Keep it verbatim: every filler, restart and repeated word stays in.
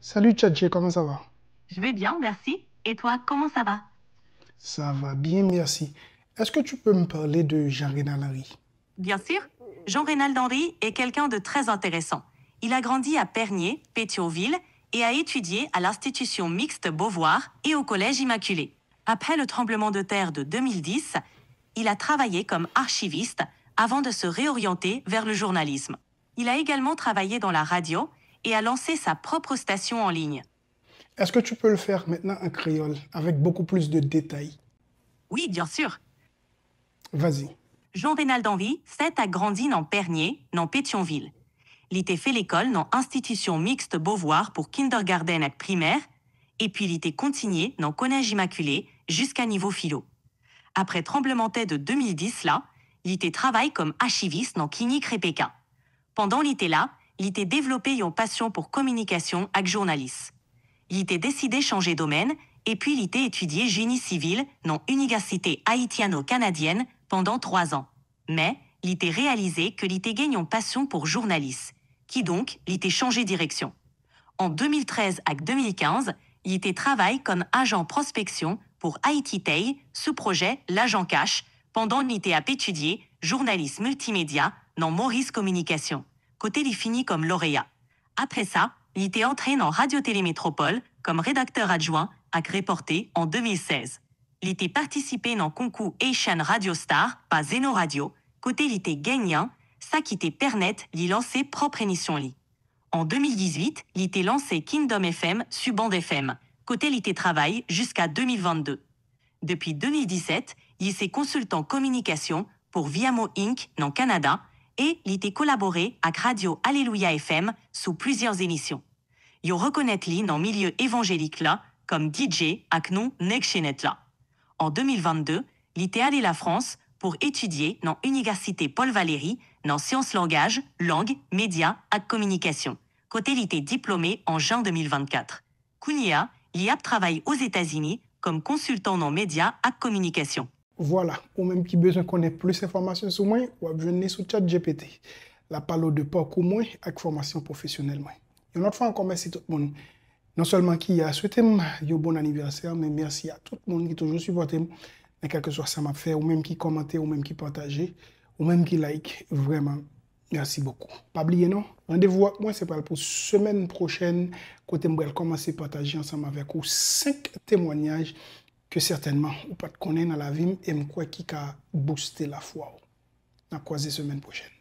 Salut Tchatche, comment ça va? Je vais bien, merci. Et toi, comment ça va? Ça va bien, merci. Est-ce que tu peux me parler de Jean-Rénald Henry? Bien sûr, Jean-Rénald Henry est quelqu'un de très intéressant. Il a grandi à Pernier, Pétion-Ville, et a étudié à l'institution mixte Beauvoir et au collège Immaculée. Après le tremblement de terre de deux mille dix, il a travaillé comme archiviste avant de se réorienter vers le journalisme. Il a également travaillé dans la radio et a lancé sa propre station en ligne. Est-ce que tu peux le faire maintenant en créole, avec beaucoup plus de détails? Oui, bien sûr. Vas-y. Jean-Rénald Henry fèt ak grandi nan Pernier, nan Pétion-Ville. Li te fè lekòl nan Institution Mixte Beauvoir pou kindergarten ak primè, epi li te kontinye nan Collège Immaculée jiska nivo filo. Apre tranblemanntè de deux mille dix la, li te travay kòm achivis nan klinik Rebecca. Pandan li te la, li te devlope yon pasyon pou kominikasyon ak jounalis. Li te deside chanje domèn, epi li te etidye jeni sivil nan Inivèsite Ayityano-Kanadyèn pandan twa zan. Men, li te reyalize ke li te gen yon pasyon pou jounalis, kidonk li te chanje direksyon. An deux mille treize ak deux mille quinze, li te travay kòm ajan pwospeksyon pou Haïti Today sou pwojè Lajan Kach, pandan li te ap etidye jounalis miltimedya nan Maurice Communication, kote li fini kòm loreya. Apre sa, li te antre nan Radio Télé Métropole kòm redaktè adjwen ak repòtè an deux mille seize. Li te patisipe nan konkou Haitian Radio Star pa Zeno Radio, kote li te genyen, sa ki te pèmèt li lanse pwòp emisyon li. An deux mille dix-huit, li te lanse Kingdom F M sou Band F M, kote li te travay jiska deux mille vingt-deux. Depi deux mille dix-sept, li se konsiltan kominikasyon pou Viamo Inc nan Kanada e li te kolabore ak radyo Aleluya F M sou plizyè emisyon. Yo rekonèt li nan milye evanjelik la kòm D J ak non Nèg Chenèt la. An deux mille vingt-deux, li te ale Lafrans pou etidye nan Inivèsite Paul Valéry nan syans langaj, lang, medya ak kominikasyon, kote li te diplome an jen deux mille vingt-quatre. Kounye a, li ap travay Ozetazini kòm konsiltan nan medya ak kominikasyon. Vwala, ou menm ki bezwen konnen plis enfòmasyon sou mwen, w ap jwenn li sou ChatGPT. L ap pale w de pakou mwen ak fòmasyon pwofesyonèl mwen. Yon lòt fwa ankò, mèsi tout moun. Non sèlman ki a swete m yon bon anivèsè, men mèsi a tout moun ki toujou sipòte m nan kèlkeswa sa m ap fè, ou menm ki kòmante, ou menm ki pataje, ou menm ki like, vrèman, mèsi bokou. Pa bliye non, randevou ak mwen se pral pou semèn pwochèn, kote m pral kòmanse pataje ansanm avèk ou senk temwanyaj ke sètènman ou pa t konnen nan lavi m e m kwè ki ka bouste lafwa w. N ap kwaze semèn pwochèn.